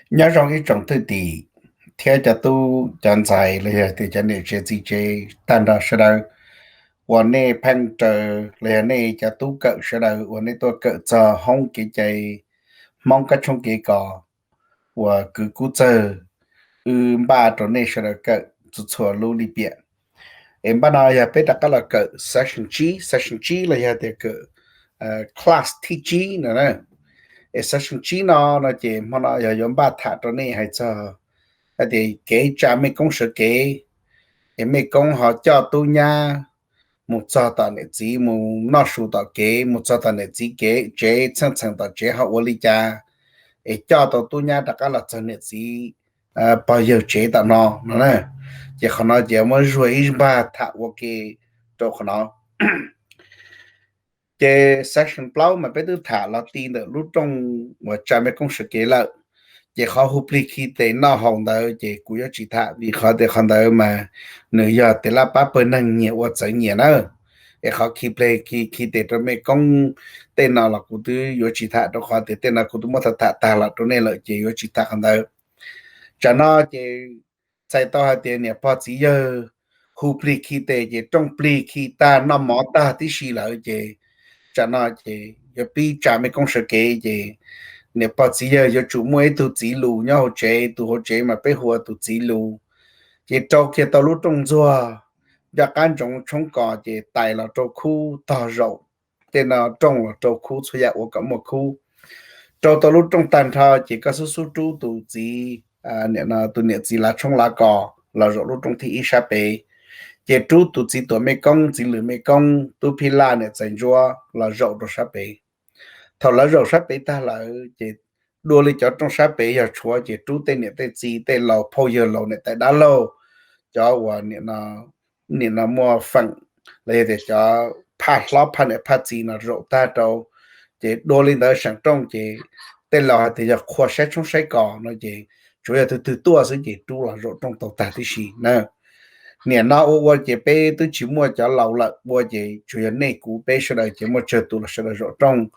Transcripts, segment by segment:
Nyob zoo ib tsoom thwj tim thiab cov tub cov ntxhais los yog tias cov niam tsev txiv tsev tag nrho sawv daws uas nej pheej raws los yog nej cov tub kawm sawv daws uas nej tuaj kawm txog hoob kev cai Hmoob kab tshoob kev kos uas kwv kub txawg wb npaj rau nej sawv daws kawm txhua txhua lub lim piam. Es npaj no yog peb rov qab los kawm section tsib, section tsib los yog tias kawm class thib tsib no. Es section tsib no no ces hmo no yog yuav npaj tham rau nej hais txog hais tias kev tsa mej koob sawv kev, es mej koob ho coj tub nyab mus txog tom niam txiv, mus noj su tom kev, mus txog tom niam txiv kev tsev, txheej txheem tom tsev ho ua li cas, es coj tau tub nyab rov qab los txog niam txiv pog yawg tsev tom no no na. Ces qhov no ces muab zuag ib npag tham ua ke rau qhov no. Ces section plaub mas peb twb tham los ti ntawm lub rooj uas tsa mej koob sawv kev lawm. Ces qhov hu plig khi tes noj haus ntawd ces kuv yuav tsis tham vim qhov tias qhov ntawd mas nws yog tes laj pab pawg neeg nyias ua txawv nyias na. Es qhov khi plig khi tes rau mej koob tej no los kuv twb yuav tsis tham rau qhov tias tej no kuv twb muab tham tham tag los rau nej lawm ces yuav tsis tham qhov ntawd. Tsam no ces txhais tau hais tias niam pog txiv yawg hu plig khi tes ces rooj plig khi tag noj mov tag tib si lawm ces tsam no ces yuav pib tsa mej koob sawv kev ces niam pog txiv yawg yuav tsum muaj ib tug txiv lus nyob hauv tsev, tus hauv tsev mas peb hu ua tus txiv lus. Ces rau kiag tau lub rooj ntxuag, nco qab ntsoov tshoob kos ces tais los rau khub tog zaum tej no rooj los rau khub txhua yam ua kom muaj khub. Rau tau lub rooj tag nrho ces koj xub xub rub tus txiv, tus niam txiv lav tshoob lav kos los zaum lub rooj thib ib sab pem. Ces rub tus txiv tuam mej koob, txiv lwm mej koob, tub phij laj, niam tais ntsuab los zaum rau sab pem. Thaum lawv zaum sab pem tag lawm ces dua li cov rooj sab pem yog tshuav ces rub tej niam tej txiv, tej laus phauj yawg laus, niam tais dab laug, cov uas nim no muaj feem los yog tias cov phaj hlob phaj niam phaj txiv no zaum tag rau. Ces dua li ntawd seem rooj ces tej laus hais tias yog qhua saib tshoob saib kos no ces tsuas yog twg twg tuaj xwb ces rub los zaum rooj tau tag tib si na. Nim no ua ua ces peb twb tsis muaj cov laus lawm, ua ces tsuas yog nej kuv peb sawv daws ces muaj tsawg tus los sawv daws zaum rooj.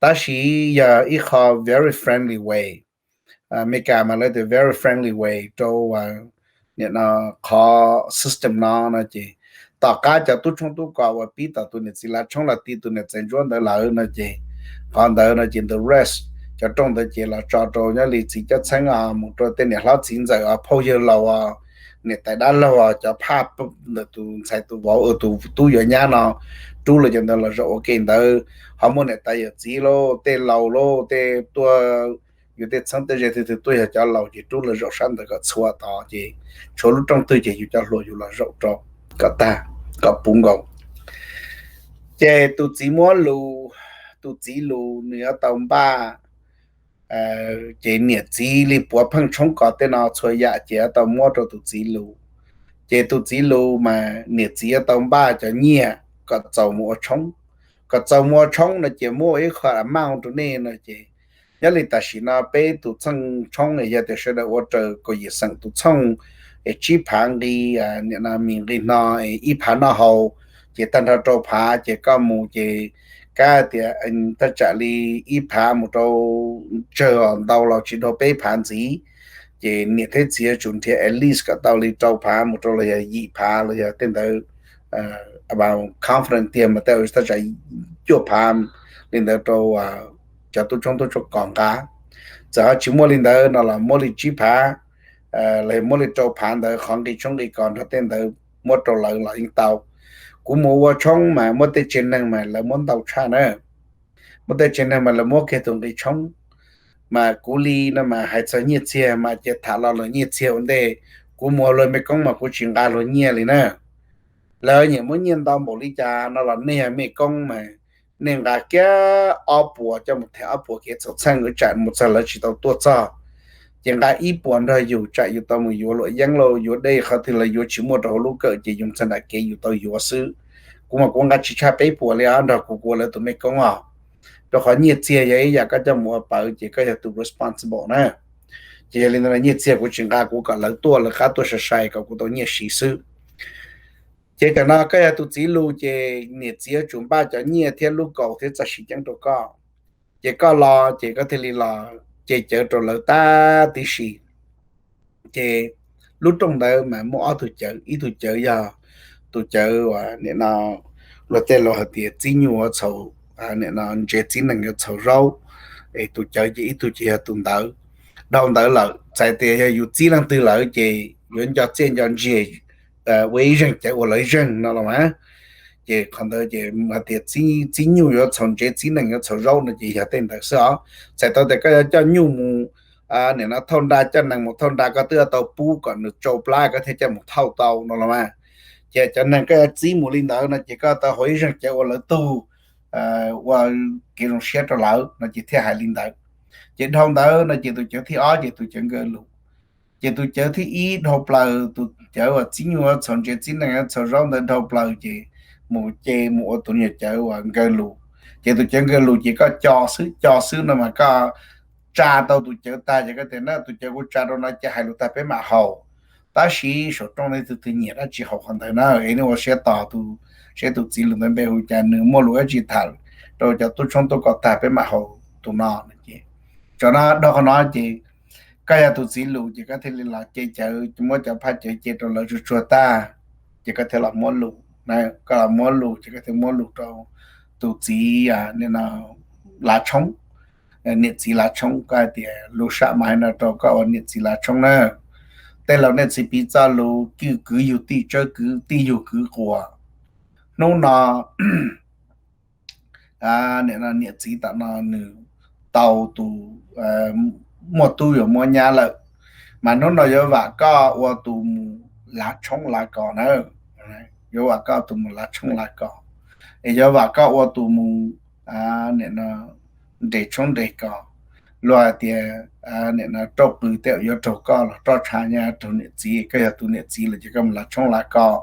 Tab sis yog ib qho very friendly way. Amelikas mas lawv tias very friendly way rau nim no qhov system no no ces tom qab cov tub tshoob tub kos uas pib tom tus niam txiv lav tshoob los ti tus niam tais ntsuab ntawd lawm no ces qhov ntawd no ces the rest cov rooj ntawd ces los tso rau nyob li txiv coj txheeb os, mus rau tej niam hlob txiv ntxawm os, phauj yawg laus os, niam tais dab laug os, cov phaj ntawm tus ntxhais tus vauv tus tub yuav nyab no rub lawv cov ntawd los zaum ua ke ntawd. Ho muaj niam tais yawm txiv lauj, tej laus lauj, tej tuaj yuav tej txheeb tej ze twg twg tuaj yog cov laus ces rub lawv zaum sab ntawd kom txhua tod ces tshuav lub rooj twg ces yus cov hluas yus los zaum rau kom tag, kom puv nkaus. Ces tus txiv muab lus, tus txiv lus nws yuav tau npaj, ces niam txiv li puav pheej tshoob kos tej no txhua yam ces yuav tau muab rau tus txiv lus. Ces tus txiv lus mas niam txiv yuav tau npaj cov nyiaj kom txaus mus ua tshoob. Kom txaus mus ua tshoob no ces muab ua ib qho amount rau nej no ces nyob li tam sim no peb tus txheej tshoob es yog tias sawv daws ua raws kaum yim xeem tus txhooj es tsib phav nqi, nim no mis nqi hno, ib phav noj haus, ces tag nrho rau phav ces koj mus ces kab tias thaj tsam li ib phav mus rau tsawg os, ntau los tsis dhau peb phav ntxiv. Ces niam thiab txiv yuav tsum nrhiav at least kom tau li rau phav mus rau los yog yim phav los yog tej ntawd, confident tiag mas tej thaj tsam cuaj phav li ntawd rau cov tub tshoob tub tshoob kos nqa. Txawm ho tsis muaj li ntawd no los muab li tsib phav los muab li rau phav ntawd qhov nqi tshoob nqi kos nrog tej ntawd muab rau lawv los yeej tau. Kuv mus ua tshoob mas muab tej tsev neeg mas lawv muab ntau tshaj na. Muab tej tsev neeg mas lawv muab kiag tus nqi tshoob. Mas kuv li no mas hais txog nyiaj txiag mas ces tham lo lus nyiaj txiag ua ntej. Kuv mus ua luag mej koob mas kuv tsis nqa luag nyiaj li na. Lawv nyiam muab nyiaj ntau npaum li cas no los nej yog mej koob mas nej nqa kiag ob puas coj mus them ob puas kev txhaum txheej, tsam mus txog lawv tsis tau tuaj txog. Ces nqa ib puas nrog yus, tsam yus tau mus yuav luam yeeb lauj, yuav dej qhov twg los yuav tsis muaj rau hauv lub kawm ces yus txog nram kev yus tau yuav xwb. Kuv mas kuv nqa tsis tshaj peb puas li os, nrog kuv ua lawv tus mej koob os. Rau qhov nyiaj txiag yog ib yam koj coj mus ua pawv ces koj yog tus responsible na. Ces yog li ntawd nyiaj txiag kuv tsis nqa, kuv kom lawv tuaj lawv qab tuaj sai sai kom kuv tau nyiaj siv xwb. Ces tam no koj yog tus txiv lus ces niam txiv yuav tsum npaj cov nyiaj thiab lub kaus thiab txoj siv ceeb rau koj. Ces koj los ces koj thiaj li los ce cawv rau lawv tag tib si. Ces lub rooj ntawd mas muaj ob tug cawv, ib tug cawv yog tus cawv uas nim no luag tej laus hais tias txib nyuj yuav txhaum, nim no ntsev txib nees yuav txhaum zaub, es tus cawv ces ib tug ces yog tus ntawd. Dhau ntawd lawm txhais tias yog yus txib leej twg lawm ces yuav nco txiaj nco ntsig ua ib zeeg cawv ua lawv zeeg no los mas. Ces qhov ntawd ces hais tias txib nyuj yuav txhaum ntsev, txib nees yuav txhaum zaub no ces yog tej ntawd xwb os. Txhais tau tias koj yuav coj nyuj mus nim no thauj nra, coj nees mus thauj nra, koj twb tau pub kom nws tsau plab koj thiaj coj mus thauj tau no los mas. Ces cov neeg koj yuav txib mus li ntawd no ces koj tau ua ib zeeg cawv ua lawv tug, ua kev zoo siab rau lawv no ces thiaj hais li ntawd. Ces dhau ntawd no ces tus cawv thib ob ces tus cawv nkawg lus. Ces tus cawv thib ib dhau plaws, tus cawv uas txib nyuj txhaum ntsev, txib nees txhaum zaub ntawd dhau plaws ces mus ce mus ua tus nyuag cawv uas nkawg lus. Ces tus cawv nkawg lus ces koj co xwb, co xwb no mas koj tsa tau tus cawv tag ces koj tias na tus cawv kuv tsa rau no ces hais lus tag peb mam haus. Tab sis saum rooj nej tus twg nyiam dab tsi haus qhov ntawd na, es nej ua siab tos tus, seb tus txiv lus ntawd npe hu cas, nws muaj lus dab tsi tham rau cov tub tshoob tub kos tag peb mam haus tus no. Ces tso no dhau qhov no ces koj yog tus txiv lus ces koj thiaj li los ce cawv, muab cov phaj cawv ce rau lawv tsuag tsuag tag, ces koj thiaj los muab lus, koj los muab lus ces koj thiaj muab lus rau tus txiv lav tshoob, niam txiv lav tshoob. Koj hais tias lus sam mas hais no rau koj ua niam txiv lav tshoob na, tej laus nej txiv piv txoj lus kwv yug tij tsawb, kwv tij yug kwv quas. Hnub no niam txiv tam no nws tau tus muaj tub yuav muab nyab lawm, mas hnub no yuav vam koj ua tus mus lav tshoob lav kos na, yuav vam koj tus mus lav tshoob lav kos, es yuav vam koj ua tus mus nres tshoob nres kos. Luag hais tias roj qws tej yuav raug koj los roj ntsha nyob raug niam txiv, koj yog tus niam txiv lawm ces koj mus lav tshoob lav kos,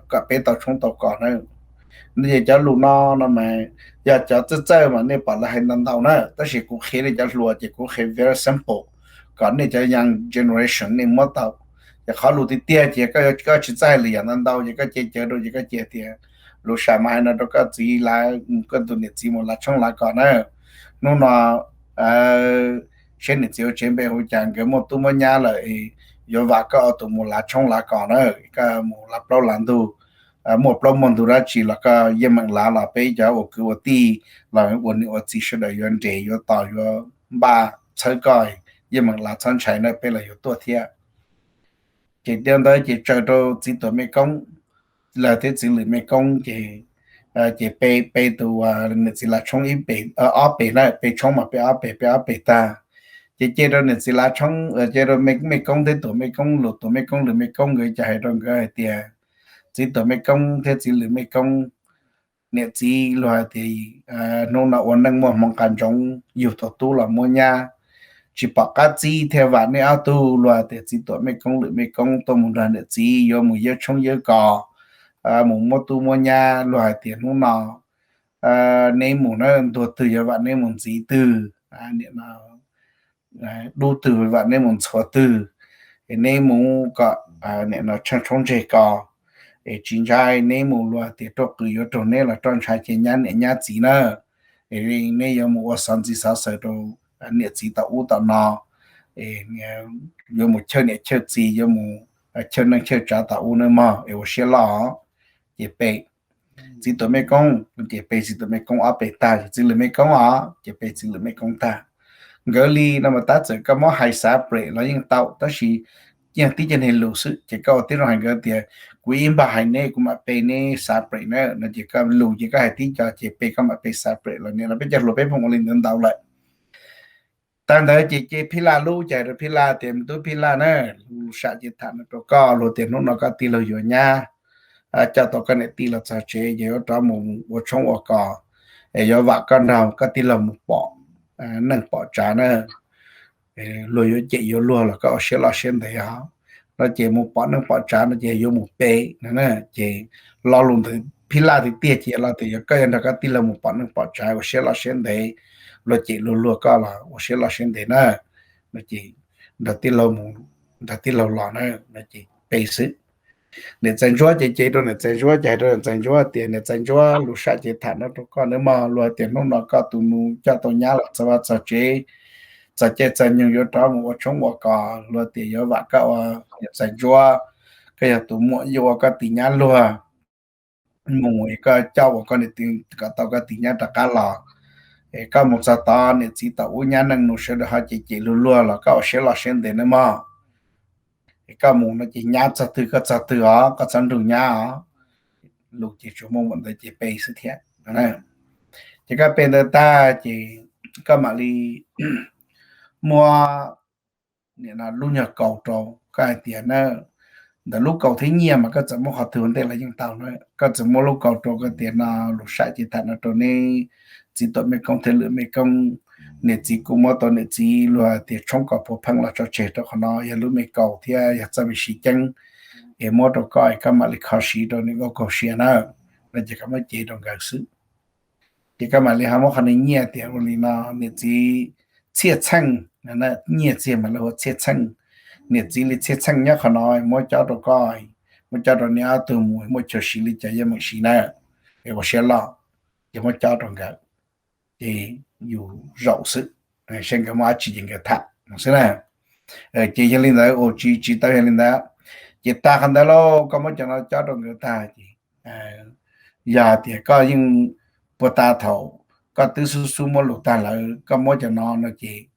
kom peb tau tshoob tau kos na. No ces cov lus no no mas yog cov txawj txawj mas nej pom lawv hais ntau ntau na, tab sis kuv qhia nej cov hluas ces kuv qhia very simple kom nej cov young generation nej muab tau. Ces qhov lus tiag tiag ces koj, koj tsis txawj hais lus yam ntau ntau ces koj ce cawv rau ces koj cia tias lus sam mas hais no rau koj txiv, koj tus niam txiv mus lav tshoob lav kos na. Hnub no seb niam txiv ua tsev npe hu cas, nkawd muaj tub muaj nyab lawm, yuav vam koj ua tus mus lav tshoob lav kos na, koj mus lav plaub lav ntug, muaj plaub muaj ntug dab tsi los koj yeej meem lav los peb cov ua kwv ua tij los ua niam ua txiv sawv daws yuav nres yuav tos yuav npaj txhawb koj, yeej meem lav txhob ntshai na, peb los yuav tuaj thiab. Ces dhau ntawd ces tsaws rau txiv tuam mej koob, lawv thiab txiv lwm mej koob ces, ces pe, pe tus niam txiv lav tshoob ib pes, ob pes na, pe tshoob mas pe ob pes, pe ob pes tag. Ces cia rau niam txiv lav tshoob, cia rau mej koob thiab tuam mej koob, lus tuam mej koob lwm mej koob nkawd ces hais rau nkawd hais tias txiv tuam mej koob thiab txiv lwm mej koob, niam txiv luag hais tias hnub no ua neej muaj hmoov qas ntsoov, yug tau tub los muab nyab, tsis pom qab txib thiaj vam nej ob tug. Luag hais tias txiv tuam mej koob lwm mej koob tuaj mus nrog niam txiv yuav mus yawb tshoob yawb kos, mus muab tub muab nyab. Luag hais tias hnub no neb mus na, ntuag twg yuav vam neb mus ntxiv twg, dub twg vam neb mus ntxhuav twg, es neb mus kom nim no tsheej tshoob ntseg kos, es tsis ntshai neb mus luag tias roj qws yuav raug neb los roj ntsha ces nyab niam nyab txiv na, es neb yuav mus ua xov ntxiv xov xaws rau niam txiv tom ub tom no, yuav mus chawj niam chawj txiv, yuav mus chawj neej chawj tsav tom ub nawb mog, es ua siab loj. Ces pe txiv tuam mej koob, ces pe txiv tuam mej koob ob pes tag, ces txiv lwm mej koob os, ces pe txiv lwm mej koob tag. Nkawd li no mas tab txawm koj muab hais xav pres los yeej tau, tab sis yeej tib cag niag lus xwb, ces koj ua tib zoo hais nkawd tias kuv ib npag hais neb kuv mam pe neb xav pres na no, ces koj lus ces koj hais tib co ces pe koj mam pe xav pres los niam los peb cov hluas peb pheej ua li ntawd ntau lawm. Tag ntawd ces ce phij laj lub ces hais rau phij laj tias me tub phij laj na, lus sam ces tham no rau koj, luag tias hnub no koj tij laug yuav nyab, coj tau koj niam tij los txog tsev ces yuav rov mus ua tshoob ua kos, es yuav vam koj nrog koj tij laug mus pom neej pom tsav na. Luag yuav cem yuav luag los koj ua siab loj siab ntev os. No ces mus pom neej pom tsav no ces yuav mus pe no na. Ces lo lus ntawd phij laj tiag tiag ces lo tias yog koj yuav nrog koj tij laug mus pom neej pom tsav ua siab loj siab ntev, luag cem luag luag koj los ua siab loj siab ntev na. No ces nrog tij laug mus, nrog tij laug los na, no ces pe xwb. Niam txais ntsuab ces ce rau niam txais ntsuab ces hais rau niam txais ntsuab tias niam txais ntsuab, lus sam ces tham no rau koj nawb mog, luag tias hnub no koj tus nus coj tau nyab los txog vaj txog tsev, txog caij txog nyoog yuav rov mus ua tshoob ua kos, luag tias yuav vam koj ua niam ntxhais ntsuab, koj yog tus muam yuav ua koj tis nyab luag, mus es koj coj ua koj niam tis, kom tau koj tis nyab rov qab los. Es koj mus txog tod niam txiv tau ub nyab neej nus sawv daws ho cem cem luag luag los koj ua siab loj siab ntev nawb mog. Es koj mus no ces nyab txog twg koj txog twg os, koj txhob nrug nyab os. Lus ces tsuas muaj ntawd ces pe xwb thiab. Ces koj pe ntawd tag ces koj mam li muab lub nyuag kaus rau, koj hais tias na, ntawm lub kaus thiab nyiaj mas koj txawm muab qhov twg ua ntej los yeej tau na. Koj txawm muab lub kaus rau koj tias no, lus sam ces tham no rau neb txiv tuam mej koob thiab lwm mej koob. Niam txiv kuj muab tau niam txiv luag tias tshoob kos puav pheej los tso tseg rau qhov no, yog lub me kaus thiab yog txoj me siv ceeb es muab rau koj es koj mam li kho siv rau niam nkauj kaug siab na. No ces koj muab cev rau nkawd xwb. Ces koj mam li ho muab qhov niag nyiaj tias ua li no, niam txiv txhiaj txheej, nyiaj txiag mas lawv hu ua txhiaj txheej, niam txiv li txhiaj txheej nyob qhov no muab cob rau koj, muab cob rau neb ob tug mus muaj chaw siv li cas yeej meem siv na, es ua siab loj, ces muab cob rau nkawd, ces yus zaum xwb, saib nkawd muaj dab tsi ces nkawd tham xwb na. Ces yog li ntawd, ua tsis tsis tau yog li ntawd, ces tag qhov ntawd lauj, koj muab cov no cob rau nkawd tag ces yog tias koj yeej puag ta thaum koj twb xub xub muab lus tag lawm, koj muab cov no no ces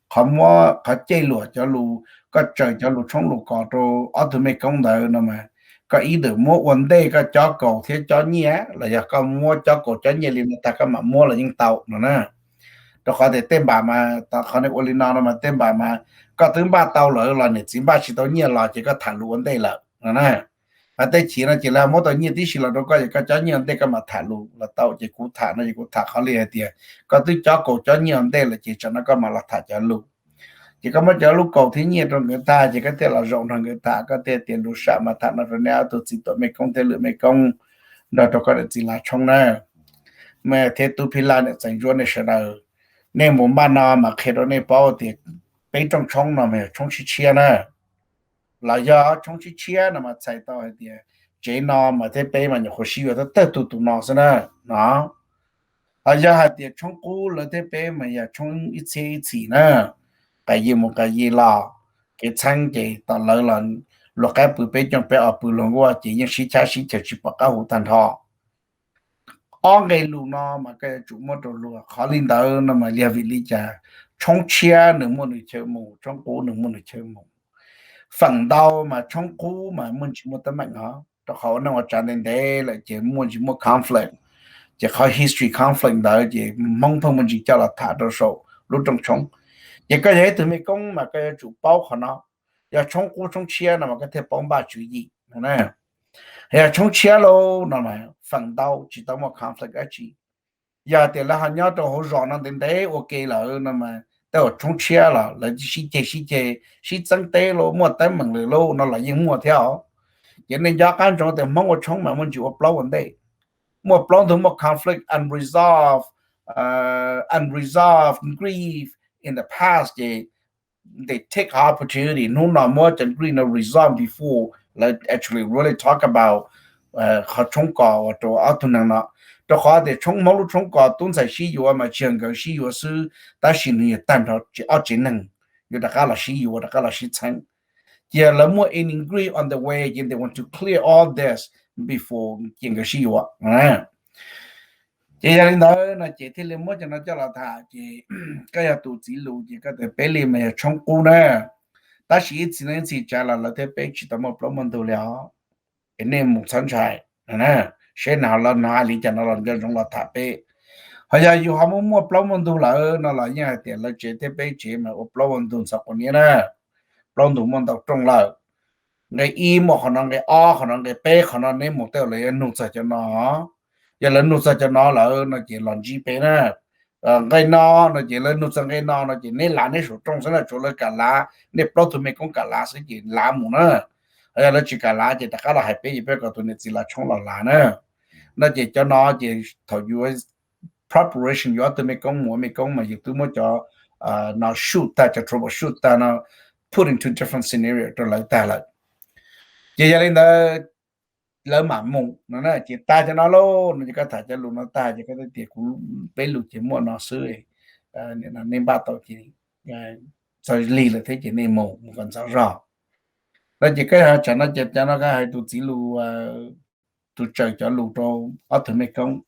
qhov muab qhov cej luam cov lus, koj tsaws cov lus tshoob lus kos rau ob tug mej koob ntawd no mas, koj ib ntawm muab ua ntej koj cob kaus thiab cob nyiaj los yog koj muab cob kaus cob nyiaj li no tag koj mam muab los yeej tau no na. Rau qhov tias tej npam mas, qhov nej ua li no no mas tej npam mas koj twb npaj tau lawm los niam txiv npaj tsis tau nyiaj los ces koj tham lus ua ntej lawm no na. Hos tej chim no ces lawv muab tau nyiaj tib si los rau koj ces koj cob nyiaj ua ntej koj mam tham lus los tau. Ces kuv tham no ces kuv tham qhov li hais tias koj twb cob kaus cob nyiaj ua ntej lawm ces tsam no koj mam los tham cov lus. Ces koj muab cov lub kaus thiab nyiaj rau nkawd tag ces koj thiaj los zaum nrog nkawd tham, koj thiaj tias lus sam mas tham no rau neb ob tug txiv tuam mej koob thiab lwm mej koob nrog rau koj niam txiv Lav Tshoob na, mas thiab tub Phij Laj niam txiv ntsuab nej sawv daws, nej mus npaj no mas qhia rau nej paub tias peb rooj tshoob no mas yog tshoob tshiab tshiab na, los yog tshoob tshiab tshiab no mas txhais tau hais tias tsev no mas thiab peb mas nyuam qhuav sib yuav tawg tawg tus tus no xwb na, no. Hos yog hais tias tshoob qub lawv thiab peb mas yog tshoob ib txhiab ib txhis na, qas yig mus qas yig los, kev txheeb ces tom lawv los luag qab pw peb cooj peb os pw luag nkuaj ces yeej sib chab sib chaws tsis pom qab hu tag nrho. Ob nqe lus no mas koj yuav tsum muab rau luag. Qhov li ntawd no mas yog vim li cas? Tshoob tshiab nws muaj nws chaw mus, tshoob qub nws muaj nws chaw mus. Feem ntau mas tshoob qub mas muaj ntsis muaj teeb meem os, rau qhov ua neej ua tsav ntev ntev lawm ces muaj ntsis muaj conflict, ces qhov history conflict ntawd ces Hmoob pheej muaj ntsis coj los tham rau saum lub rooj tshoob. Ces koj yog ib tug mej koob mas koj yuav tsum paub qhov no. Yog tshoob qub tshoob tshiab no mas koj thiaj paub npaj tswv yim. Yog tshoob tshiab lauj no mas feem ntau tsis tau muaj conflict dab tsi. Yog tias lawv ho nyob rau hauv zos no ntev ntev ua ke lawm no mas tej zaum tshoob tshiab los lawv sib ceg sib ceg, sib txeeb teb lauj, muaj teeb meem lawm lauj no los yeej muaj thiab os. Ces nej nco qab ntsoov tias Hmoob ua tshoob mas muaj ntsis ua plaub ua ntej. Muaj plaub ntug muaj conflict, unresolved, unresolved grief in the past ces they take opportunity hnub no muab cov grief no resolve before lawv actually really talk about qhov tshoob kos ua rau ob tug neeg no. Rau qhov tias tshoob Hmoob lub tshoob kos tub ntxhais sib yuav mas tsis yog nkawd sib yuav xwb, tab sis nws yog tag nrho ob tsev neeg yuav rov qab los sib yuav, rov qab los sib txheeb. Ces lawv muaj an agree on the way ces they want to clear all this before ces nkawd sib yuav. Ces yog li ntawd no ces thiaj li muab cov no coj los tham ces koj yog tus txiv lus ces koj tias peb li mas yog tshoob qub na. Tab sis ib txhis no ib txhis tsav los lawv thiab peb tsis tau muaj plaub muaj ntug li os. Es nej mus txhob ntshai, seb nws ho los nws hais li cas no los nco ntsoov los tham peb. Ho yog yus ho muaj muaj plaub muaj ntug lawm no los yeej hais tias lawv tsev thiab peb tsev mas ua plaub ua ntug ntxhov quav niab na. Plaub ntug muaj ntau rooj lawm. Nqe ib muaj qhov no, nqe ob qhov no, nqe peb qhov no, neb mus tej lawv yuav nug txog cov no. Yog lawv nug txog cov no lawm no ces los ntsib peb na. Nqe no no ces lawv nug txog nqe no no ces neb lav neb saum rooj xwb na, tsuav lawv kam lav, nej plaub tug mej koob kam lav xwb ces lav mus na. Yog lawv tsis kam lav ces rov qab los hais peb ces peb kom tus niam txiv Lav Tshoob los lav na. No ces cov no ces thaum yuav preparation yuav ob tug mej koob mus ua mej koob mas yus twb muab cov no shoot tag, cov troubleshoot tag no, put into different scenario rau lawv tag lawm. Ces yog li ntawd lawv mam mus no na. Ces tag cov no lauj no ces koj tham cov lus no tag ces koj thiaj tias kuv peb lus ces muaj no xwb. nej npaj tau ces txog lig lawm thiab ces nej mus mus kom ntxov zog. No ces koj yog tsam no ces cov no koj hais tus txiv lus, tus tsawg cov lus rau ob tug mej koob.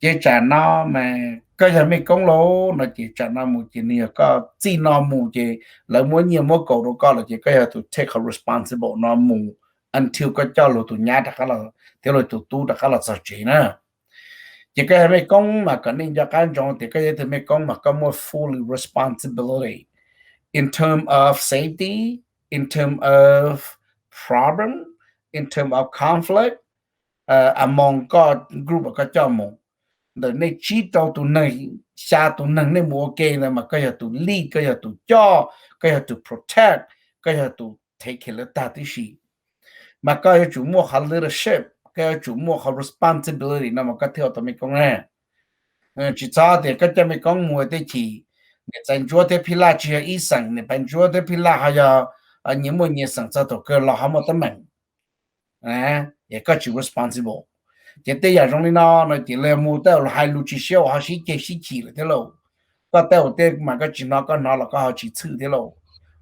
Ces tsam no mas koj yog mej koob lauj no ces tsam no mus ces nws yog koj txij no mus ces lawv muab nyiaj muab kaus rau koj lawm ces koj yog tus take qhov responsible no mus until koj coj luag tus nyab rov qab los thiab luag tus tub rov qab los txog tsev na. Ces koj yog mej koob mas kom nej nco qab ntsoov tias koj yog ib tug mej koob mas koj muaj fully responsibility in term of safety, in term of problem, in term of conflict among koj group uas koj coj mus. Ntawm nej tsib rau tus neeg, xya tus neeg nej mus ua ke ntawd mas koj yog tus lead, koj yog tus coj, koj yog tus protect, koj yog tus take care lawv tag tib si. Mas koj yuav tsum muaj qhov leadership, koj yuav tsum muaj qhov responsibility no mas koj thiaj ua tau mej koob na. Tsis txhob tias koj coj mej koob mus tej chim, niam tais ntsuab thiab phij laj tsis yog ib xeem, niam tais ntsuab thiab phij laj ho yog nyias muaj nyias xeem txog thaum kawg los ho muaj teeb meem, es koj tsis responsible. Ces tej yam zoo li no no ces lawv mus tej zaum hais lus tsis siab uas ho sib ceg sib chim lawm thiab lauj. Koj tej zaum tej mas koj tsis hnov, koj hnov los koj ho tsis txhwj thiab lauj.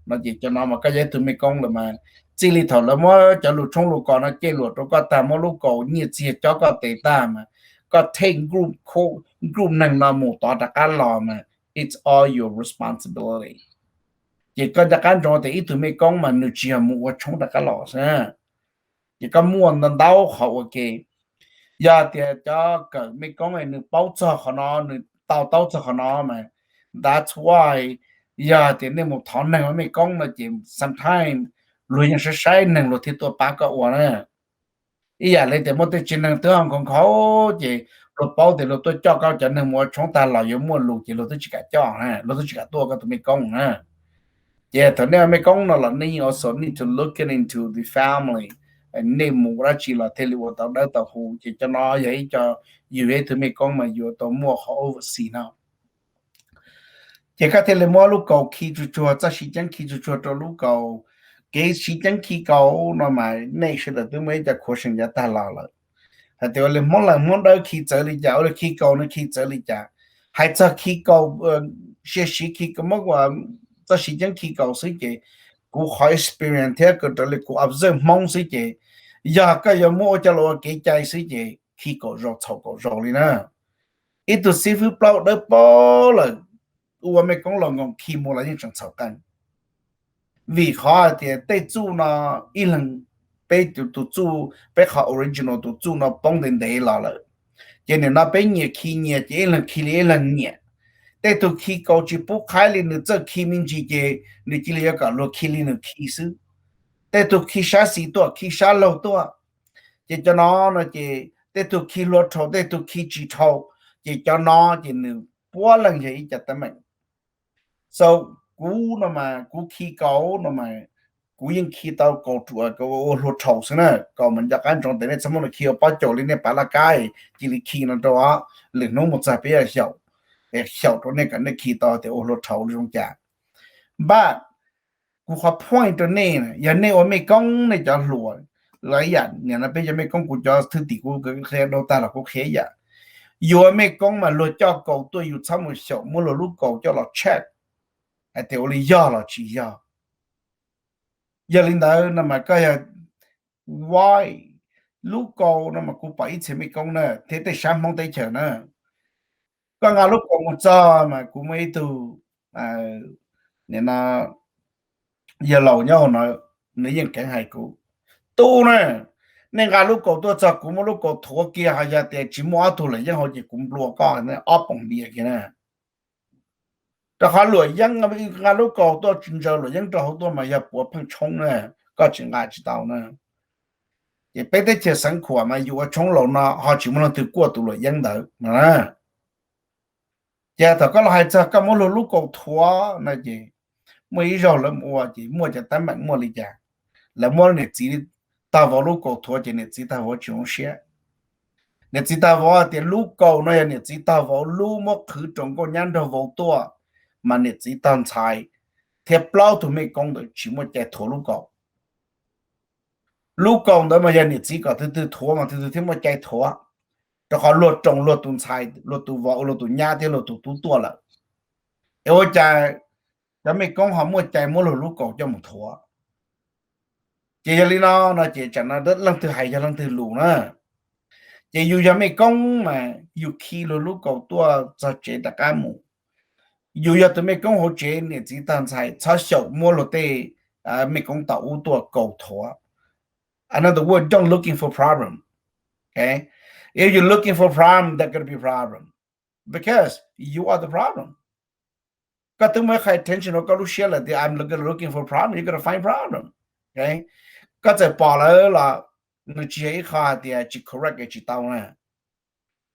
No ces cov no mas koj yog ib tug mej koob lawm mas txij li thaum lawv muab cov lus tshoob lus kos no cej luam rau koj tag, muab lub kaus nyiaj txiag cob koj tes tag mas koj take group neeg no mus tod rov qab los mas it's all your responsibility. Ces koj nco qab ntsoov tias ib tug mej koob mas nws tsis yog mus ua tshoob rov qab los xwb, ces koj muaj ntau ntau qhov ua ke. Yog tias cov kawm mej koob nws paub txog qhov no, nws to taub txog qhov no mas that's why yog tias nej mus thov neeg ua mej koob no ces sometimes luag yeej saib saib neeg luag thiaj tuaj pab koj ua na. Ib yam li tias muaj tej tsev neeg twb ho nkhaus nkhaus ces luag paub tias luag tuaj coj koj cov neeg mus ua tshoob tag los yuav muaj lus ces luag twb tsis kam coj, luag twb tsis kam tuaj ua koj tus mej koob na. Ces thaum nej ua mej koob no los nej yeej also need to look into the family, nej mus ua dab tsi los thiaj li ua tau dawb tau huv. Ces cov no yog ib co, yus yog ib tug mej koob mas yuav tau muaj qhov oversee no. Ces koj thiaj li muab lub kaus khi tsuag tsuag, txoj siv ceeb khi tsuag tsuag rau lub kaus. Kev siv ceeb khi kaus no mas nej sawv daws twb muaj ib co khuav seem yav tag los lawm, hais tias ua li Hmoob leej Hmoob dawb khi txawv li cas, ua li khi kaus no khi txawv li cas. Hais txog khi kaus, sia siv khi kaus, muab txoj siv ceeb khi kaus xwb ces kuv qhov experience thiab raws li kuv observe Hmoob xwb ces yog koj yuav muab ua coj los ua kev cai xwb ces khi kaus zaus txhaum kaus zaus li na. Ib tug xib fwb plaub dawb paug lawm, ua mej koob los nkoos khi mus los yeej tseem txhaum qees. Vim qhov hais tias tej txuj no ib leeg, peb tus txuj, peb qhov original tus txuj no poob ntev ntev los lawm, ces nim no peb nyias khi nyias ces ib leeg khi li ib leeg nyiam. Tej tug khi kaus tsis pub qhaib li, nws txawj khi me ntsis ces nws cia li yuav kom luag khi li nws khi xwb. Tej tug khi sab xis tuaj, khi sab laug tuaj, ces cov no no ces tej tug khi hlua dhau, tej tug khi tsis dhau, ces cov no ces nws puav leej yog ib co teeb meem. So kuv no mas kuv khi kaus no mas kuv yeej khi tau kaus ua hlua dhau xwb na. Kaus mas nco qab ntsoov tias nej txhob muab nws khi ua pob caus li nej pav laj kab cia li khi no rau, lwm hnub mus txog peb yuav xyaum, xyaum rau nej kom nej khi tau tias ua hlua dhau li zoo cas. But kuv qhov point rau nej, yog nej ua mej koob nej cov hluas, los ib yam nim no peb cov mej koob kuv cov thwj tim kuv qhia dhau tag los kuv qhia ib yam. Yus ua mej koob mas luag coj kaus tuaj yus txhob mus xyaum, muab luag lub kaus coj los check hais tias ua li yog los tsis yog. Yog li ntawd no mas koj yog, why, lub kaus no mas kuv pom ib txhia mej koob na thiab tej sab Hmoob teb chaws na, koj nqa lub kaus mus txog mas kuv muaj ib tug, nim no yawg laus nyob hauv no, nws yeej keev hais kuv, tub na, nej nqa lub kaus tuaj txog kuv muab lub kaus thuav kiag, ho yog tias tsis muaj ob tug luam yeeb hauv ces kuv nplua koj ob poom npias kiag na. Rau qhov luam yeeb, nqa lub kaus tuaj ntsaws luam yeeb rau hauv tuaj mas yog puav pheej tshoob na, koj tsis nqa tsis tau na. Ces peb teb chaws xeev khuam mas yus ua tshoob laus no ho tsis muaj leej twg kuaj tus luam yeeb ntawd no na. Ces thaum koj los hais txog koj muab luag lub kaus thuav no ces muaj ib zaug lawv mus ua ces muaj cov teeb meem muaj li cas, lawv muab niam txiv tag vauv lub kaus thuav ces niam txiv tag vauv tsis zoo siab. Niam txiv tag vauv hais tias lub kaus no yog niam txiv tag vauv lub, muab qhwv rau nkauj nyab nraug vauv tuaj, mas niam txiv tag ntxhais thiab plaub tug mej koob ntawd tsis muaj cai thuav lub kaus. Lub kaus ntawd mas yog niam txiv kom tus twg thuav mas tus twg thiaj muaj cai thuav, rau qhov luag roos luag tus ntxhais, luag tus vauv, luag tus nyab thiab luag tus tub tuaj lawm. Es ua cas cov mej koob ho muaj cai muab luag lub kaus coj mus thuav? Ces yog li no no ces tsam no leej twg hais yog leej twg lus na. Ces yus yog mej koob mas yus khi luag lub kaus tuaj txog tsev rov qab mus. Yus yog tus mej koob hauv tsev, niam txiv tag ntxhais txhob xyaum muab luag tej mej koob tom ub tuaj kaus thuav. Another word, don't looking for problem. Okay? If you're looking for problem, there's gonna be problem because you are the problem. Koj twb muaj ib qho attention rau koj lub siab lawm tias I'm looking, looking for problem, you're gonna find problem. Okay? Koj txawm pom lawm los nws tsis yog ib qho hais tias tsis correct es tsis tau na.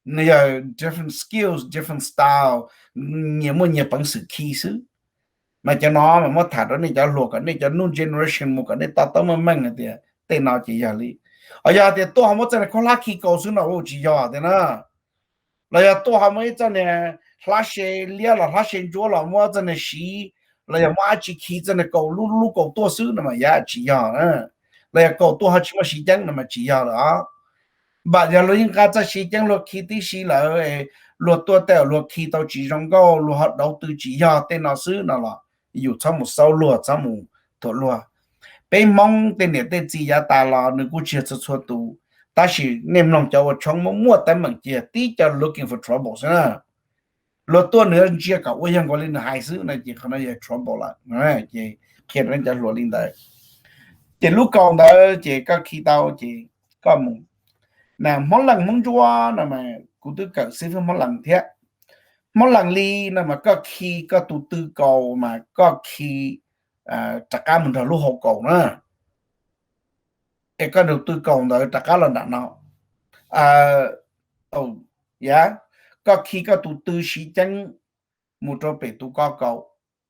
Nws yog different skills, different style, nyias muaj nyias peev xwm khi xwb. Mas cov no mas muab tham rau nej cov hluas kom nej cov new generation mus kom nej to taub meej meej hais tias tej no ces yog li. Os, yog tias tuaj ho muab txoj niag khaub hlab khi kaus xwb no ua tsis yog tiag na. Los yog tuaj ho muab ib txoj niag hlab se liab los hlab se ntsuab los muab txoj niag siv, los yog muab dab tsi khi txoj niag kaus lub lub kaus tuaj xwb no mas yog tsis yog na. Los yog kaus tuaj ho tsis muaj siv ceeb no mas tsis yog lawm os. Npam yog luag yeej nqa txoj siv ceeb luag khi tib si lawm, luag tuaj tej luag khi tau tsis zoo nkauj, luag ho dauv tw tsis yog tej no xwb no los yus txhob mus xaub luag, txhob mus thuam luag. Peb Hmoob tej niam tej txiv yav tas los nws kuj tsis yog txhua txhua tus, tab sis nej mloog cov ua tshoob muaj muaj teeb meem ces tib co looking for trouble xwb na. Luag tuaj nws ntsia kom ua yog nkaus li nws hais xwb no ces qhov no yog trouble lawm. Ces qhia rau nej cov hluas li ntawd. Ces lub kaus ntawd ces koj khi tau ces koj mus. Mas Hmoob Leej Hmoob Ntsuab no mas kuv twb kawm xib fwb Hmoob Leej thiab. Hmoob Leej li no mas koj khi koj tus tw kaus mas koj khi rov qab mus nrog lub hau kaus na. Es koj tus tw kaus ntawd rov qab los nram no. Yog, koj khi koj tus tw siv ceeb mus rau pem tus ko kaus,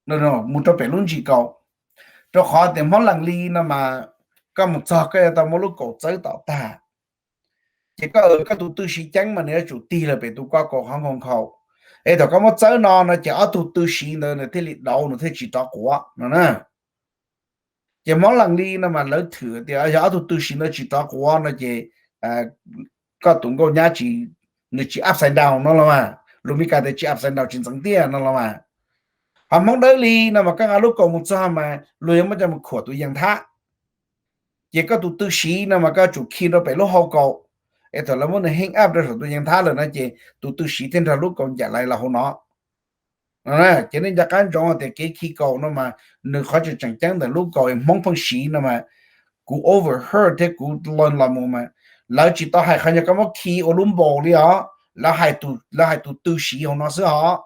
mus rau pem lub ntsis kaus. Rau qhov tias Hmoob Leej li no mas koj mus txog koj yuav tau muab lub kaus txawb tom tag. Ces koj, koj tus tw siv ceeb mas nws yuav tsum tig lawm pem tus ko kaus qhov nkhaus nkhaus. Es thaum koj muab txawb no no ces ob tug tw siv ntawd nws thiaj li dauv, nws thiaj tsis rov quav no na. Ces Hmoob Leej li no mas lawv thwm tias yog ob tug tw siv ntawd tsis rov quav no ces koj tus nkauj nyab tsis, nws tsis upside down no los mas, lus Mes Kas tias tsis upside down, tsis ntxeev tiaj no los mas. Ho Hmoob Dawb li no mas koj nqa lub kaus mus txog mas luag yuav muab coj mus khuam tus yees thab. Ces koj tus tw siv no mas koj tsum khi rau pem lub hau kaus, es thaum lawv muab nws hang up rau saum tus yees thab lawm no ces tus tw siv thiaj nrog lub kaus ncaim lais los hauv no. Ces nej nco qab ntsoov tias kev khi kaus no mas nws qhov tseem tseem ceeb ntawm lub kaus es Hmoob pheej siv no mas, kuv overheard thiab kuv learn los mus mas lawv tsis tau hais qhov nyuag koj muab khi ua lub npaus li os, lawv hais tus tw siv hauv no xwb os.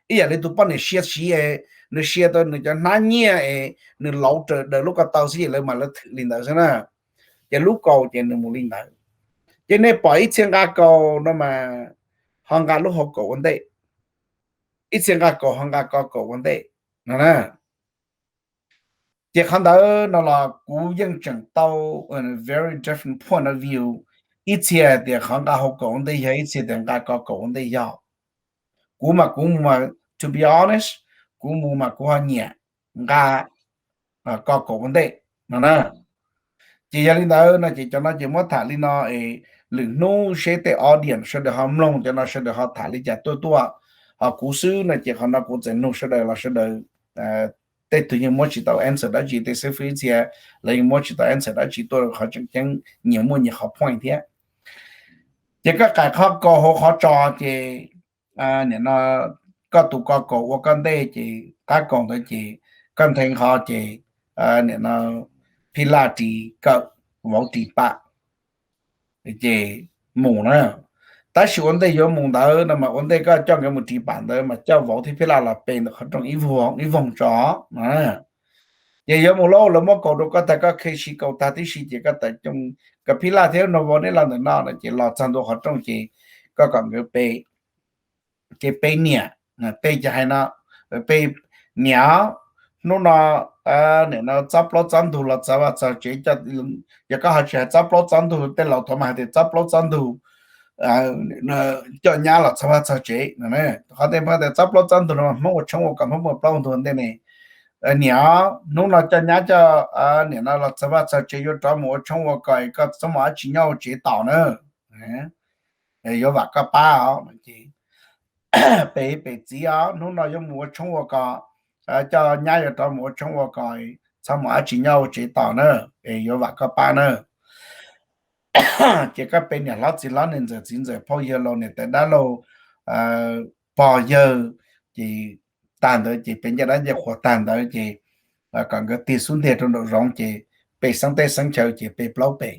Ib yam li tus poj niam sia siv es nws sia tau nws cov hnab nyiaj es nws lauv raws daws lub ko taw xwb ces lawv mas lawv thwm li ntawd xwb na. Ces lub kaus ces nws mus li ntawd. Ces nej pom ib txhia nqa kaus no mas ho nqa lub hau kaus ua ntej, ib txhia nqa kaus ho nqa ko kaus ua ntej no na. Ces qhov ntawd no los kuv yeej tseem tau very different point of view. Ib txhia tias qhov nqa hau kaus ua ntej yog, ib txhia tias nqa ko kaus ua ntej yog. Kuv mas kuv mus, to be honest, kuv mus mas kuv ho nyiam nqa ko kaus ua ntej no na. Ces yog li ntawd no ces cov no ces muab tham li no es lwm hnub seb tej audience sawv daws ho mloog cov no sawv daws ho tham li cas tuaj tuaj. Ho kuv xwb no ces qhov no kuv txawm nug sawv daws los sawv daws tej tug yeej muab tsis tau answer dab tsi, tej xib fwb txhia lawv yeej muab tsis tau answer dab tsi tuaj, qhov tseem ceeb nyias muaj nyias qhov point thiab. Ces koj qais qhov kaus hauv qhov tso ces nim no koj tus ko kaus ua koj ntej ces qab kaus ntawd ces koj nthe qhov ces nim no phij laj ris kawm, vauv ris pam, ces mus na. Tab sis ua ntej yuav mus ntawd no mas ua ntej koj coj nkawd mus ris pam ntawd mas coj vauv thiab phij laj los pe ntawm qhov rooj ib voog tso. Ces yuav mus lauj, lawv muab kaus rau koj tag koj khi siv kaus tag tib si ces koj tawm coj kom phij laj thiab nraug vauv neb los ntawm no no ces los txog ntua qhov rooj ces koj kom nkawd pe. Ces pe niam, pe ces hais no, pe niam, hnub no nim no txob plaub txob ntug los txog vaj txog tsev. Yog koj ho tsis hais txob plaub txob ntug, tej laus thaum mas hais tias txob plaub txob ntug, coj nyab los txog vaj txog tsev. Qhov tej Hmoob tias txob plaub txob ntug no Hmoob ua tshoob ua kos Hmoob muaj plaub ntug ntej ne. Niam, hnub no coj nyab coj niam no los txog vaj txog tsev, yuav rov mus ua tshoob ua kos, koj txhob mus dab tsi nyob hauv tsev tos na, yuav vam koj pab os. pem pem txiv os, hnub no yuav mus ua tshoob ua kos, coj nyab yuav rov mus ua tshoob ua kos, txhob mus dab tsi nyob ua tsev tos na, es yuav vam koj pab na. Ces koj pe niam hlob txiv hlob niam ntxawm txiv ntxawm phauj yawg laus niam tais dab laug pog yawg, ces tag ntawd ces pe ncej dab ncej qhuas tag ntawd ces kom nkawd tig xub ntiag rau nraum zoov ces pe xeeb teb xeeb chaw ces pe plaub pe.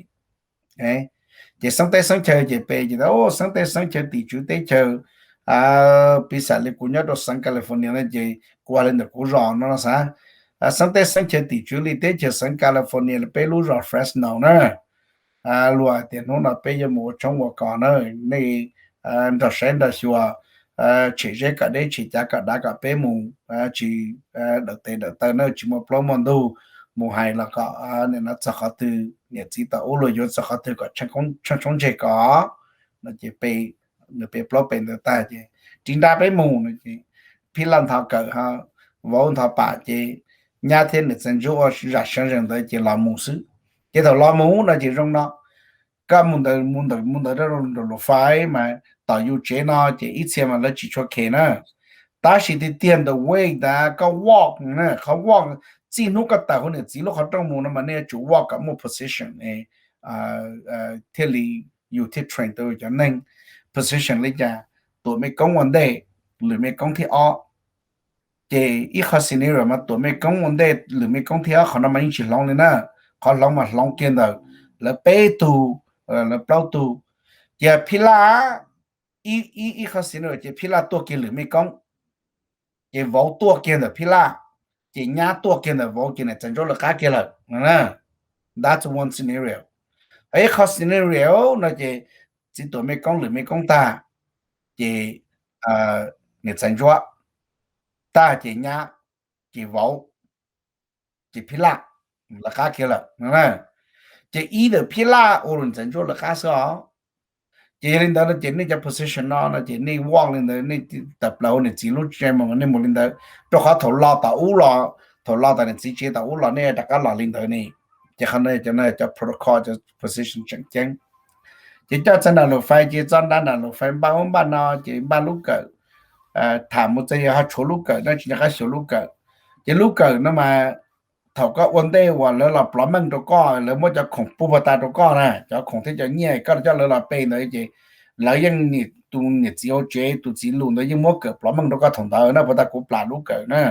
Ces xeeb teb xeeb chaw ces pe ces xeeb teb xeeb chaw tim tswv teb chaws piv xam li kuv nyob rau xeev California no ces kuv ua li ntawm kuv zos no xav, xeeb teb xeeb chaw tim tswv li teb chaws xeev California peb lub zos Fresno na, luag tias hnub no peb yuav mus ua tshoob ua kos na, nej nrog saib nrog xyuas, tshem zeb kom deb tshem cav kom dav kom peb mus tsis dawm tes dawm taw na, tsis muaj plaub muaj ntug, mus hais los kom nim no txog qhov twg niam txiv tau ub luag yuav txog qhov twg kom tsheej tshoob ntseg kom no ces pe, nws pe plaub pe ntawd tag ces ris nra peb mus no ces Phij Laj ntho kawm, vauv ntho pam ces nyab thiab niam txiv ntsuab ua zam seev zeeg ntawd ces los mus xwb. Ces thaum los mus no ces zoo no, koj mus ntawd mus ntawd mus ntawd rau nraum Luam Fais mas tom yus tsev no ces ib txhia mas lawv tsis tshua khes na. Tab sis tiag tiag ntawm wake ntawd koj walk, qhov walk, txij hnub koj tawm hauv niam txiv lub qhov rooj mus no mas nej yuav tsum walk kom muaj position thiaj li yus thiaj train tau cov neeg. Position li cas? Tuam mej koob ua ntej, lwm mej koob thib ob. Ces ib qho scenario mas tuam mej koob ua ntej lwm mej koob thib ob, qhov no mas yeej tsis hloov li na. Qhov hloov mas hloov kiag ntawm lawv peb tug, lawv plaub tug. Ces Phij Laj, ib qho scenario ces Phij Laj tuaj kiag lwm mej koob, ces vauv tuaj kiag ntawm Phij Laj, ces nyab tuaj kiag ntawm vauv ces niam txiv ntsuab lawv qab kiag lawm. That's one scenario. Ib qho scenario no ces txiv tuam mej koob lwm mej koob tag, ces niam txiv ntsuab tag ces nyab, ces vauv, ces Phij Laj lawv qab kiag lawm. Ces ib ntawm Phij Laj ua lwm niam txiv ntsuab lawv qab xwb os. Ces yog li ntawd no ces nej cov position no no ces nej walk li ntawd, nej tawm plaws hauv niam txiv lub tsev mus, nej mus li ntawd, rau qhov thaum los tom ub los, thaum los tom niam txiv tsev tom ub los nej rov qab los li ntawd ne. Ces qhov no cov protocol, cov position tseem ceeb. Ces coj txog nram Luam Fais ces txog nram Luam Fais npaj ub npaj no ces npaj lub kawm, tham mus txog yog ho tshuav lub kawm no tsis nco qab xyuas lub kawm. Ces lub kawm no mas thaum koj ua ntej uas lawv los plov meej rau koj, lawv muab cov khoom pub puag ta rau koj na, cov khoom thiab cov nyiaj koj coj lawv los pe ntawd ces lawv yeej, tus niam txiv hauv tsev tus txiv lus ntawd yeej muab kawm plov meej rau koj thaum ntawd na, puag ta kuv plam lub kawm na.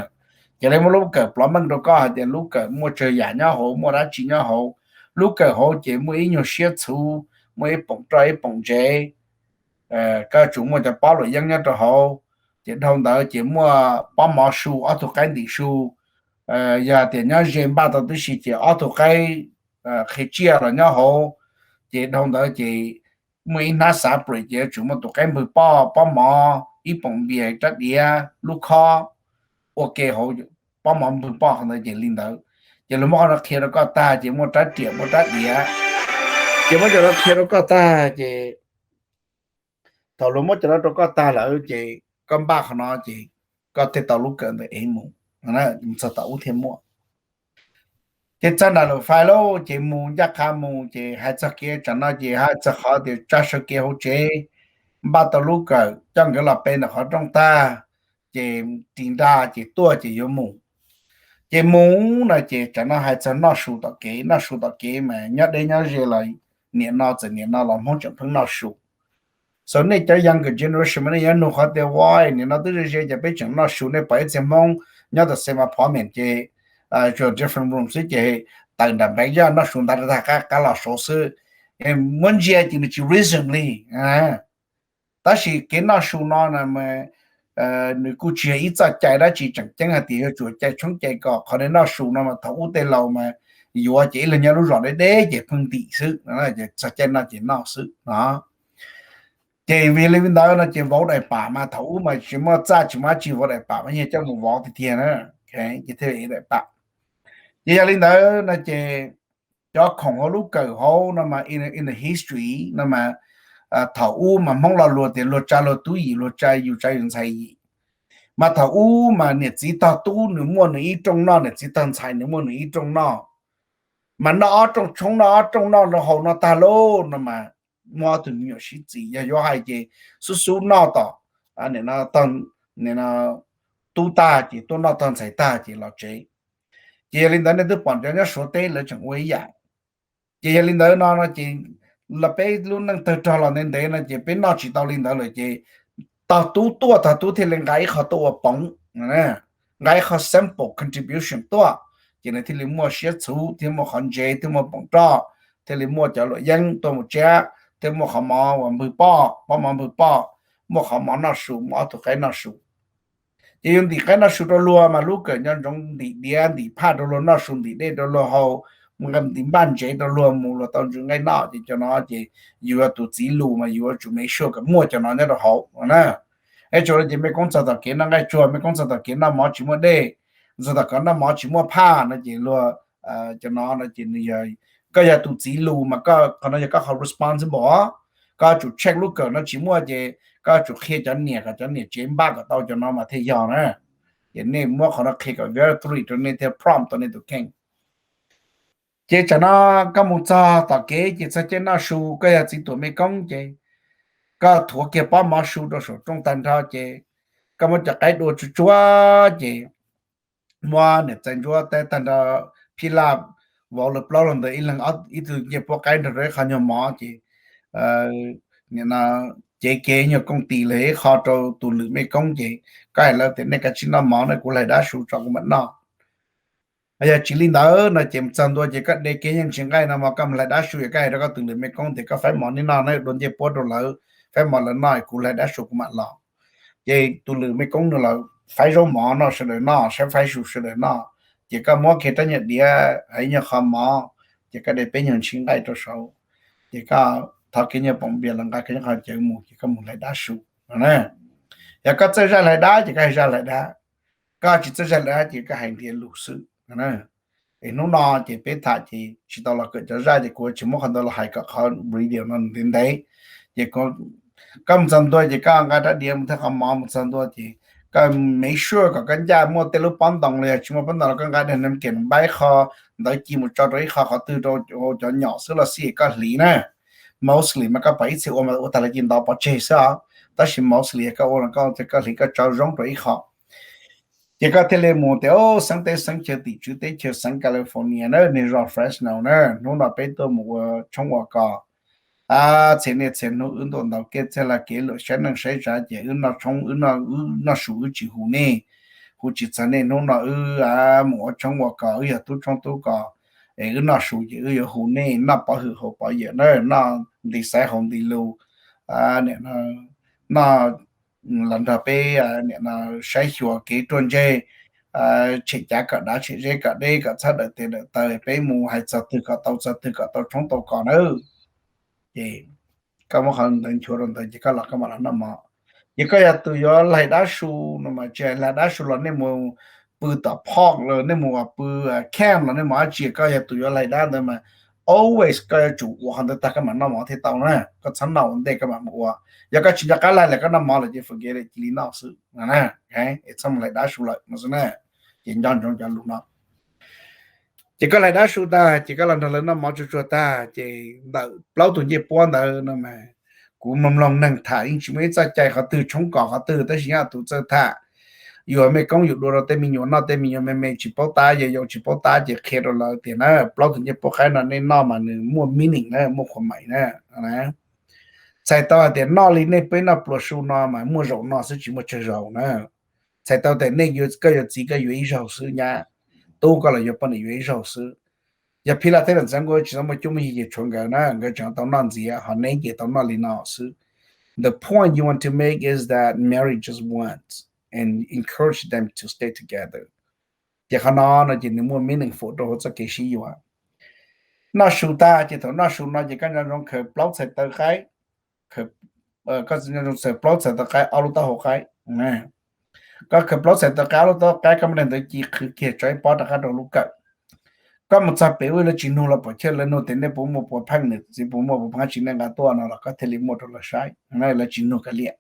Ces lawv muab lub kawm plov meej rau koj hais tias lub kawm muaj tsawg yam nyob hauv, muaj dab tsi nyob hauv. Lub kawm hauv ces muaj ib nyuag siab txhuv, muaj ib poom roj ib poom ntsev, koj tsum muaj cov pob luam yeeb nyob rau hauv. Ces dhau ntawd ces muaj pob mov su ob tug qaib ntim su, yog tias nyob ze npaj tau tib si ces ob tug qaib qhi tsiaj los nyob hauv. Ces dhau ntawd ces muaj ib hnab xav prim ces yuav tsum muaj tus qaib npwg poj, pob mov, ib poom npias, rab diav, lub khob, ua ke hauv pob mov npwg poj qhov ntawd ces li ntawd. Ces luag muab qhov no qhia rau koj tag ces muaj rab riam muaj rab diav. Ces muab cov no qhia rau koj tag ces thaum luag muab cov no rau koj tag lawm ces koj npaj qhov no ces koj thiaj tau lub kawm ntawd ev mus, mus txog tom ub thiaj muaj. Ces txog nram Luam Fais lauj ces mus ncaj qha mus ces hais txog kev tsam no ces hais txog qhov tias tsa sawv kev hauv tsev, npaj tau lub kawm coj nkawd los pe ntawm qhov rooj tag, ces ris nra ces tuaj ces yuav mus. Ces mus no ces tsam no hais txog noj su tom kev, noj su tom kev mas nyob deb nyob ze los nim no txawm nim no los Hmoob tseem pheej noj su. So nej cov younger generation mas nej yuav nug qhov tias ua nim no twb ze ze ces peb tseem noj su, nej pom ib txhia Hmoob nyob tom same apartment ces different room xwb ces tawm nram npeev zaj noj su nta tag qab los saud xwb, muab ntsia ces nws tsis reason li. Tab sis kev noj su no nws kuj tsis yog ib txoj cai dab tsi tseem ceeb hais tias yuav tsum cai tshoob cai kos, qhov nej noj su no mas thaum ub tej laus mas yuav ces ib leeg nyob lub zos deb deb ces pheej ntim xwb, txog caij noj ces noj xwb no. Ces vim li ntawd no ces vauv daim pam mas thaum ub mas tsis muaj txaj tsis muaj dab tsi, vauv daim pam mas yog coj mus vov tiag tiag na, ces thiaj daim pam. Ces yog li ntawd no ces cov khoom hauv lub kawm hauv no mas in the history no mas thaum ub mas Hmoob lo lus tias luag tsa luag tub yim, luag tsa yus tsa yus ntxhais yim. Mas thaum ub mas niam txiv tog tub nws muaj nws ib rooj noj, niam txiv tog ntxhais nws muaj nws ib rooj noj. Mas noj ob rooj tshoob noj ob rooj noj rau hauv no tag lauj no mas muaj ob tug me nyuam sib txis, yog yuav hais ces xub xub noj tom nim no tub tag ces tuaj noj tog ntxhais tag ces los tsev. Ces yog li ntawd nej twb pom cov nyob Suav teb lawv tseem ua ib yam. Ces yog li ntawd no no ces los peb lub neej tawg rog los ntev ntev no ces peb noj tsis tau li ntawd lawm ces tog tub tuaj tog tub thiaj li nqa ib qho tuaj ua poov, nqa ib qho sample contribution tuaj, ces nws thiaj li muaj siab txhuv thiab muaj qhov ntsev thiab muaj poom roj, thiaj li muaj cov luam yeeb tuaj mus tsiab, thiab muaj qhov mov uas npwg poj, pob mov npwg poj, muaj qhov mov noj su, muaj ob tug qaib noj su. Ces yus ntim qaib noj su rau luag mas lub kawm nco ntsoov ntim diav ntim phaj rau luag noj su, ntim dej rau luag haus, ntim npaj ntsev rau luag mus luag tau ntsws nqaij noj. Ces cov no ces yus yog tus txiv lus mas yus yuav tsum make sure kom muaj cov no nyob rau hauv no na. Es tsuas no ces mej koob txog tom kev noj nqaij tsuag, mej koob txog tom kev noj mov tsis muaj dej, txog tom kev noj mov tsis muaj phaj no ces luag, cov no no ces nws yog, koj yog tus txiv lus mas koj qhov no yog koj qhov responsible. Koj yuav tsum check lub kawm no tsis muaj ces koj yuav tsum qhia cov niam kom cov niam tsev npaj kom tau cov no mas thiaj yog na. Ces nej muab qhov no qhia kom very clear rau nej thiaj prompt tau nej tus kheej. Ces tsam no koj mus txog tom kev ces txog caij noj su, koj yog txiv tuam mej koob ces koj thuav kiag pob mov su rau saum rooj tag nrho ces koj muab cov qaib dua tsuag tsuag ces muab niam txiv ntsuab teb tag nrho, phij laj vauv lawv plaub los ntawd ib leeg ib tug ncej puab qaib nrog rau ib qho nyuag mov ces nim no cev kiag nyuag kooj tis los ib qho rau tus lwm mej koob ces koj hais lawv tias nej kav tsij noj mov na, kuv hlais dab su tso kuv mam noj. Yog tsis li ntawd no ces mus txog ntua ces koj de kiag yeej tsis nqaij no mas koj mus hlais dab su, yog koj hais rau koj tus lwm mej koob tias koj faib mov nej noj na, dua ncej puab rau lawv, faib mov lawv noj, kuv hlais dab su kuv mam los. Ces tus lwm mej koob nws los faib zaub mov noj sawv daws noj, saib faib su sawv daws noj, ces koj muab kiag rab nyuag diav hais nyuag qho mov, ces koj de peb nyuag ntsis nqaij rau saud, ces koj thov kiag nyuag poom npias los nqa kiag nyuag qho cawv mus ces koj mus hlais dab su no na. Yog koj txawj zaj hlais dab ces koj hais zaj hlais dab, koj tsis txawj zaj hlais dab ces koj hais ntiav lus xwb. Es hnub no ces peb tham ces tsis tau los kawm cov zaj ces kuv tsis muab qhov ntawd los hais kom qhov video no ntev ntev. Ces koj mus txog ntua ces koj nqa rab diav mus thiab qhov mov mus txog ntua ces koj make sure kom koj ncaj muaj tej lub pob ntoo los yog tsis muaj pob ntoo los koj nqa daim napkin npaj ib qho ntawd ci mus tso rau ib qho qhov twg rau cov nyom xwb los xij koj hliv na. Mostly mas koj pom ib txhia ua mas ua tag lawv ci ntov pov tseg xwb os, tab sis mostly koj ua no koj hliv koj tso zoo rau ib qho. Ces koj thiaj li mus tias, xeeb teb xeeb chaw, tim tswv teb chaws, xeev California na, niag zos Fresno na, hnub no peb tuaj mus ua tshoob ua kos. Txhia niaj txhia hnub wb ntuaj ntaus kev txhiaj laj kev luam saib neej saib tsav ces wb noj tshoob, wb noj su, wb tsis hu nej, hu tsis txog nej. Hnub no wb mus ua tshoob ua kos, wb yog tub tshoob tub kos, es wb noj su ces wb yuav hu nej noj pov hwm haus pov yawm na, noj nti xaiv haus nti lus, noj los nrog peb saib xyuas kev ruaj ntseg, tshem cav kom dav tshem zeb kom deb kom txhob dawm tes dawm taw, peb mus hais txog twg kom tau txog twg kom tau tshoob tau kos nawb. Ces koj muab qhov ntawd nchuav rau ntawd ces koj los koj mam los noj mov. Ces koj yog tus yuav hlais dab su no mas tsis hais hlais dab su los nej mus pw tom park los nej mus pw camp los nej mus dab tsi, koj yog tus yuav hlais dab ntawd mas always koj yuav tsum ua qhov ntawd tag koj mam noj mov thiaj tau na, koj txhob noj ua ntej koj mam mus ua. Yog koj tsis nco qab hlais lawm koj noj mov lawm ces forget it, cia li noj xwb, txhob mus hlais dab su lawm no xwb na. Ces nco ntsoov cov lus no. Ces koj hlais dab su tag ces koj los nrog lawv noj mov tsuag tsuag tag ces ntawm plaub tug ncej puab ntawd no mas kuv mloog mloog neeg tham yeej tsis muaj ib txoj cai qhov twg tshoob kos qhov twg, tab sis nyob tus txawj tham, yus mej koob yus dua rau tej me nyuam noj, tej me nyuam me me tsis paub tab, yog yau tsis paub tab ces qhia rau lawv tias na, plaub tus ncej puab qaib no nej noj mas nws muaj meaning na, muaj qhuas maim na. Txhais tau hais tias noj li nej peb noj pluas su no mas muaj zaum no xwb tsis muaj tsawg zaus na. Txhais tau tias nej, koj yuav txiv koj yuav ib zaug xwb nyab, tub koj los yuav poj niam yuav ib zaug xwb. Yog phij laj thiab ntxeev nkauj tsis tau muaj cuab muaj yig ces tshuav nkawd na, nkawd tseem tau noj ntxiv, ho neb ces tau noj li no xwb. The point you want to make is that marry just once and encourage them to stay together. Ces qhov no no ces nws muaj meaningful rau hauv txoj kev sib yuav. Noj su tag ces thaum noj su no ces koj nco ntsoov khaws plaub txhais taw qaib, koj nco ntsoov khaws plaub txhais taw qaib ob lub taub hau qaib. Koj khaws plaub txhais taw qaib ob lub taub hau qaib, koj muab daim ntawv ci qhwv kiag tso ib pob rov qab rau lub kawm. Koj mus txog pem ub lawv tsis nug los pom chawj, lawv nug tias nej puas muaj puas pheej, niam txiv puas muaj puas pheej, tsis nej nqa tuaj no los koj thiaj li muaj rau lawv saib, lawv tsis nug kav liam.